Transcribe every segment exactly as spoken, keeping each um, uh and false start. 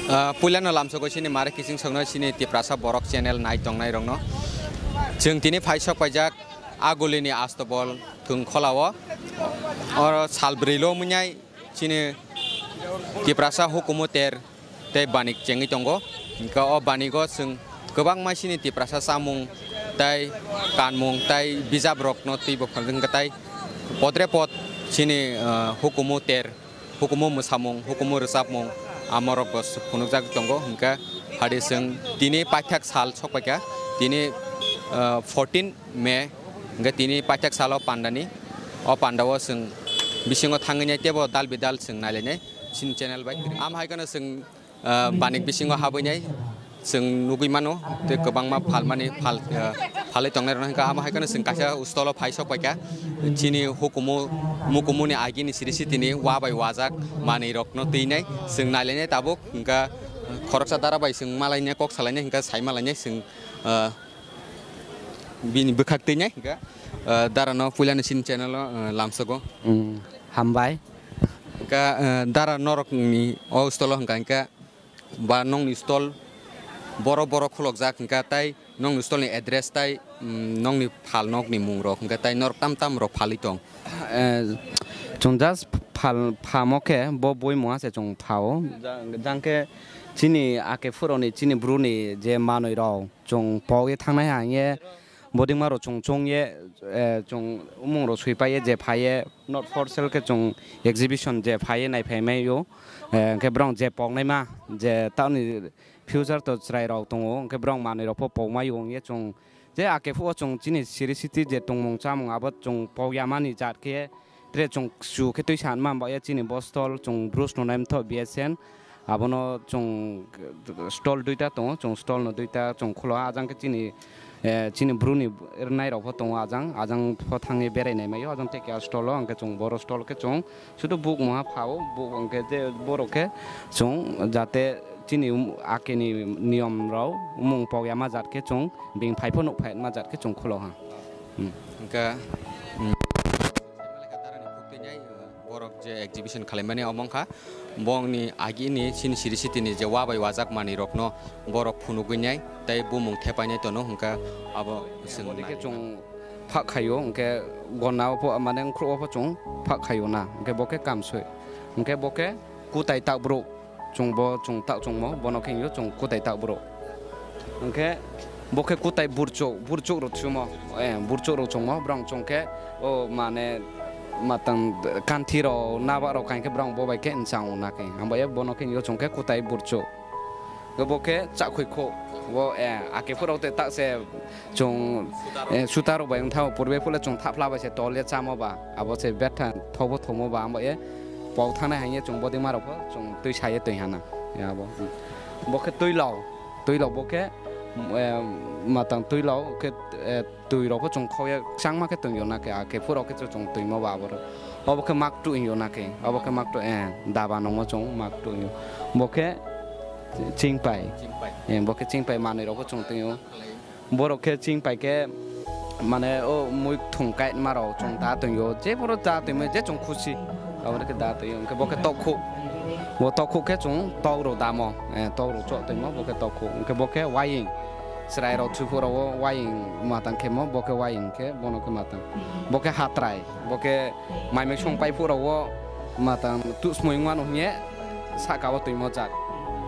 Ah, puilano lamsogo chini mare kiching sokno chini Tiprasa Borok channel nai tongnai rokno. Chwng tini phai sok paijak Agulini Astobol thwng kholao. Oro sal bwrwi lo munyai chini Tiprasa hukumu ter tei banik chengwi tongo. Hingkhe o banigo chwng kwbangma chini Tiprasa chamung tei kanmung tei bijap rokno twibo phalwi hingkhe tei podre pod chini, ah, hukumu ter hukumu mwsamung, hukumu rwchapmung, amorok bo phunukjagwi tongo. Hingkhe hade chwng tini paithak sal sokpaikha, tini, ah, fourteen May, hingkhe tini paithak salo pandani, o pandao chwng bisingo thangwi nai teibo dal bidal chwng nailainai chini channel bai. Am hai kheno chwng ah, banik bisingo habwinai chwng nugwi mano, tei kwbangma phalmani phal, ah, phalwi tongnai rokno hingkha. Amo hai kheno chwng kaisa stolo phai sok paikha, chini hukumu mukumuni agini siri sitini wa bai wajak manwi rokno twinai chwng nailainai tabuk. Hingkha khoroksa dara bai chwng malainai kok salainai hingkha sai malainai chwng, ah, bini bwkhak twinai hingkha, ah, dara no puilano chini channel o, ah, lamsogo. Mm, hambai. Hingkha, ah, dara norokni o stolo hingkha hingkha ba nongni stall boro boro khulokjak hingkha, tai nongni stall ni address tai, mm, nongni phal nokni mung rok hingkha, tai norok tam tam rok phalwi tong. Eh, chwng just phal phamo khe bo bui mungha se chwng phao. Jang, jang khe chini ake phuroni chini bruni je manwi rok chwng pogwi thangnai ha hingye Bodingma rok chwng chwng ye, eh, chwng umung rok swi pai ye je phai ye, not for sale khe chwng exhibition je phai ye nai phai mai o, eh, hwnkhe borok je poknai ma je tamni future to chwrai rok tongo, hwnkhe borok manwi rok pho pok mai o wng ye chwng je ake phuo chwng chini siri siti je tongmung chamung abo chwng pok ya mani jat khe. Tre chwng chu khe twi san ma ba ya chini bo stall chwng Bruce no nai mtho B S N. Abono chwng stall duita tongo, chwng stall no duita chwng khulo ajang khe chini, eh, chini bru ni rwnai rok pho tongo ajang, ajang pho thangwi berai nai mai o ajang tei keha stall o hwnkhe chwng boro stall khe chwng sudu buk mungha phao, buk hwnkhe je borok khe chwng jate chini um, ake ni niyom rok umung pok ya ma jat khe chwng bini phai pho nuk phai ma jat khe chwng khulo ha. Hmm. Hwnkhe, hmm, borok je exhibition khalaimani omo wngkha, bongni agini chini siri sitini je wa bai wajak manwi rokno borok phunugwi nai tei bumung thepai nai tono hwnkha abo chwng Abo dikhe nai. Chwng phak khaio, hwnkhe gonna o pho, mane, wngkhrugo pho chwng phak khaio na, hwnkhe bo khe kamsoi, hwnkhe bo khe kutai takbruk. Chwng bo chwng tak chwngmo, bono khe wngyo chwng kutai takbruk. Hwnkhe bo khe kutai burchuk, burchuk rok chwngmo, eh, burchuk rok chwngmo, borok chwng khe, o, mane, matang kanthi rok, nabak rok kain khe borok bo bai khe nsang wngnai khe. Hambai bono khe wngyo chwng khe kutai burchuk. Bo khe chakhwi kho, bo, eh, ake phuru te tak se Chwng, eh, suta rok bai wngtha, purbe phule chwng thapla bai se tol ya chamo ba, abo se betha thokbo thokmo ba, amo e pok thangnai hanye chwng bodima rok pho chwng twi sa ye twi hana, ya bo. Bo khe twi lao, twi lao bo khe, eh, matang twi lao khe, eh, twi rok pho chwng khok ya changma khe twi yo na khe, a khe phuru khe chwng twi mo ba abo rok. Obo khe mak tu yo na khe, obo khe mak tu, eh, daba nongmo chwng mak tu yo. Bo khe chingpai. Chingpai. Eh, bo khe chingpai manwi rok pho chwng twi yo. Borok khe ching pai khe, mane, o mui thung kaima rok chwng ta tongio, je borok ta tongmani je chwng khusi, abo khe ta tongio. Hwnkhe bo khe tokhuk, bo tokhuk khe chwng tok rok damo, eh, tok rok chok tongmo, bo khe tokhuk. Hwnkhe bo khe waying, chwrai rok thwiphuk rok o waying matang khemo, bo khe waying khe bono khe matang. Bo khe hatrai, bo khe maimai song paiphuk rok o matang tusmui wngmano hwnye saka o tongmo jak.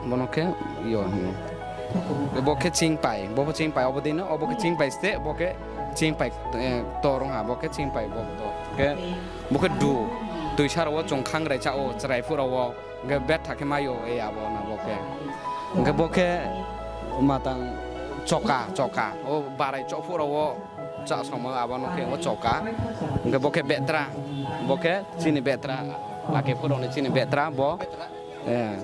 Bono khe yo hino. Bo khe ching pai, bo khe ching pai, obo dino, obo khe ching pai ste, bo khe ching pai, eh, tor wngha, bo khe ching pai, bo tor. Khe, bo khe du, twi sara o chwng khangrai cha o, chwrai phura o, hwnkhe betha khe maio, e abo na bo khe. Hwnkhe bo khe matang choka, choka, o barai chok phura o, cha samo abono khe o choka. Hwnkhe bo khe betra, bo khe chini betra, ake phuroni chini betra, bo. Eh,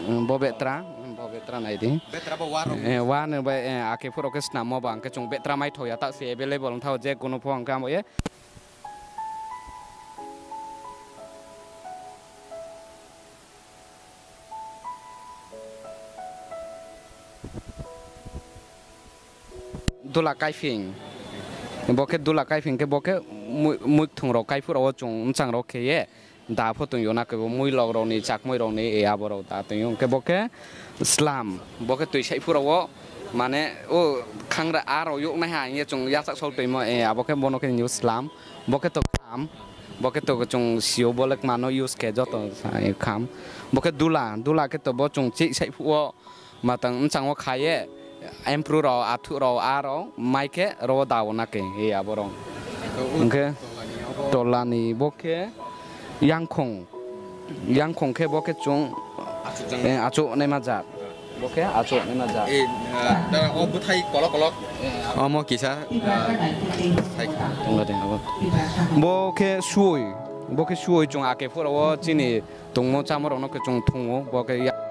mm, bo betra, mm, bo betra nai di. Betra bo wa rok. Eh, wa ni bai, eh, ake phuru khe snam mo ba, hwnkhe chwng betra mai thoya, ta se available wng thago, je kono pho hwnkhe amo ye. Dula kaifing. Bo khe dula kaifing khe bo khe mui-, muikwthwng rok kai phuru o chwng mchang rok khe ye. Da pho tongyo na kebo muilok rokni, chakmui rokni, e abo rok da tongyo. Hwnkhe bo khe slam, bo khe twi sai phuru o, mane, o khangra a rok yok nai ha, hwnkhe chwng yasak sol twi mo, e abo khe bono khe hwnwi slam, bo khe to kham, bo khe to chwng sio bolek mano use khe joto sa, e kham. Bo khe dula, dula khe to bo chwng chik sai phu o, matang bwskango khaye, empru rok, athu rok, a rok, mai khe ro dao na khe, e abo rok. Hwnkhe tolani bo khe yangkhong, yangkhong khe bo khe chwng, eh, achuk naima jat. Bo khe achuk naima jat. Eh, eh, da o bwthai kolok kolok. Omo kisa, eh, thai. Tongla de abo. Bo khe suwi, bo khe suwi chwng ake phuru o chini tongmo chamorokno khe chwng thungo, bo khe ya-,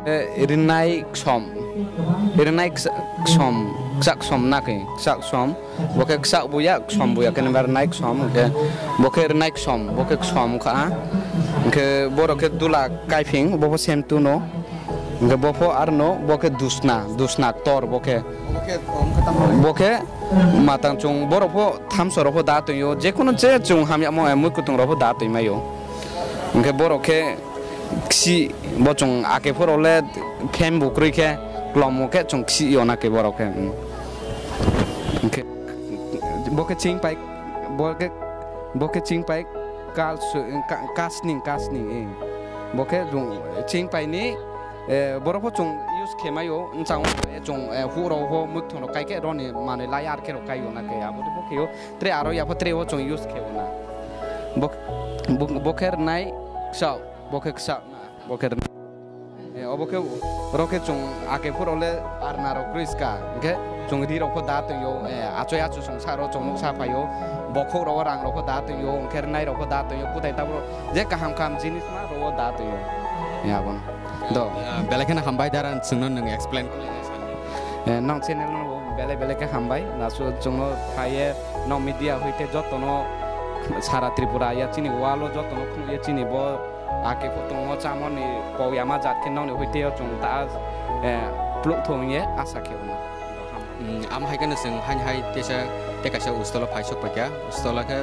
Eh, rinai ksom, rinai ksa-, ksom, ksak som na khe, ksak som, bo khe ksak buya, ksom buya, khe nang rinai ksom, khe bo khe rinai ksom, bo khe ksom kha, khe borok khe dula kaifing, bo pho sem tuno. Hwnkhe bo pho arno, bo khe dusna, dusna ktor bo khe. Bo khe matang chwng borok pho thamso rok pho da tongyo, jekunu je chwng hamyamo, eh, mui kutung rok pho da tongmaio. Hwnkhe borok khe ksi, bo chwng ake phuru le phem bukrui khe, klomo khe chwng ksi yo na khe borok khe. Hwnkhe bo khe ching pai, bo khe, bo khe ching pai kal su-, ka-, kasning, kasning, eh. Bo khe ching pai ni, eh, borok pho chwng use khe maio, bwskango, eh, chwng, eh, huk rok pho muikwthwng rok kai khe roni manwi lai ar khe rok kai o na khe abo de bo khe o tre aro ya pho tre o chwng use khe o na. Bo, bo, bo khe rwnai ksa, bo khe ksa na, bo khe rwnai. Eh, obo khe rok khe chwng ake phuru le arna rok kwrwi ska, hwnkhe chwng ri rok pho da tongyo, eh, achoi achuk chwng sa rok chwng nuksa phaio, bokhok rok rang rok pho da tongyo, hwnkhe rwnai rok pho da tongyo, kwtai tabuk rok je kaham kaham jinis ma rok o da tongyo. Ya, abono. Do. Ya, belai kheno hambai dara chwngno nwng explain. Eh, nong channel no belai belai khe hambai, nasu chwngno phaiye nong media hoite jotono sara Tripura ya chini walo jotono khulukye chini bo ake pho tongmo chamoni kok yama jat khe nongni hoite o chwng ta, eh, pluk thung ye asa khe uno. Hmm, am hai kheno chwng haini hai teisa tei kaisa ustola phai sok paikha. Ustola khe,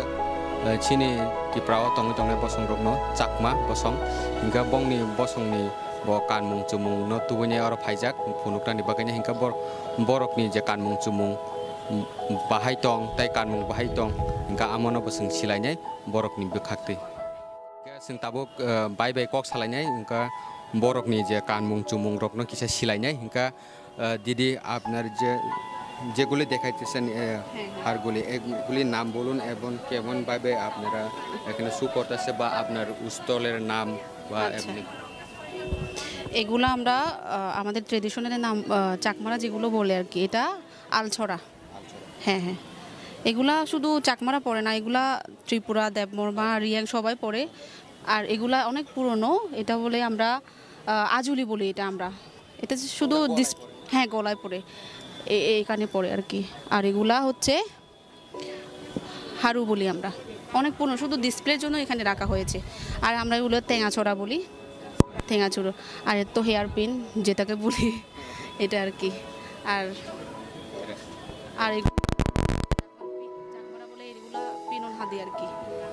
eh, chini Tripura o tongwi tongnai bosong rokno Chakma bosong. Hingkhe bongni bosongni bo kanmung chumung no tubui nai oro phaijak phunuknani bagwi nai hingkhe bor-, borokni je kanmung chumung, mm, bahai tong tei kanmung bahai tong hingkhe amono bo chwng silainai borokni bwkhaktwi. Hingkhe chwng tabuk, eh, bai bai kok salainai hingkhe borokni je kanmung chumung rokno kisa silainai hingkhe, eh, didi apnar je, যেগুলি দেখাইতেছেন, eh, হ্যাঁ, হ্যাঁ। হারগুলি, এগুলি নাম বলুন এবং কেমন ভাবে আপনারা এখানে শু করতেছে বা আপনার স্টলের নাম বা আচ্ছা। এমনি। এগুলা আমরা, আহ, আমাদের ট্রেডিশনাল নাম, আহ, চাকমারা যেগুলো বলে আর কি, এটা আলছড়া। আলছড়া। হ্যাঁ, হ্যাঁ। এগুলা শুধু চাকমারা পড়ে না, এগুলা ত্রিপুরা, দেববর্মা, রিয়াং সবাই পড়ে। আর এগুলা অনেক পুরনো, এটা বলে আমরা, আহ, আজুলি বলি এটা আমরা। এটা শুধু ওটা গলায় ডিস-, পড়ে? হ্যাঁ, গলায় পড়ে। এ-, এ-, এখানে পড়ে আর কি। আর এগুলা হচ্ছে হারু বলি আমরা। অনেক পুরনো, শুধু ডিসপ্লের জন্য এখানে রাখা হয়েছে। আর আমরা এগুলো টেঙাছড়া বলি, টেঙাছড়া। আর এর তো হেয়ার পিন, যেটাকে বলি, এটা আর কি। আর, আর এগুলো চাকমারা বলে এগুলো পিনন হাদি আর কি।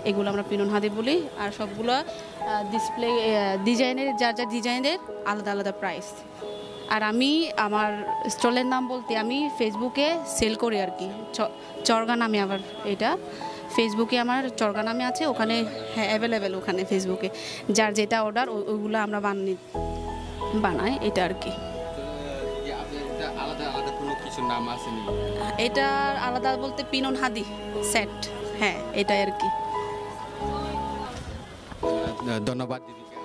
এগুলো আমরা পিনন হাদি বলি। আর সবগুলো, আহ, ডিসপ্লে, আহ, ডিজাইনের, যার যার ডিজাইনের আলাদা আলাদা প্রাইস। আর আমি আমার স্টলের নাম বলতে আমি ফেসবুকে সেল করি আর কি। চ-, চরগা নামে আমার এটা। ফেসবুকে আমার চরগা নামে আছে, ওখানে, হ্যাঁ, অ্যাভেলেবেল ওখানে ফেসবুকে। যার যেটা অর্ডার, ও-, ওইগুলো আমরা বানাই, বানাই, এটা আর কি। তো, ইয়ে, আপনার এটা আলাদা আলাদা কোনো কিছু নাম আছে নি? এটার আলাদা বলতে পিনন হাদি সেট, হ্যাঁ, এটাই আর কি। আহ, ধন্যবাদ দিদিকে।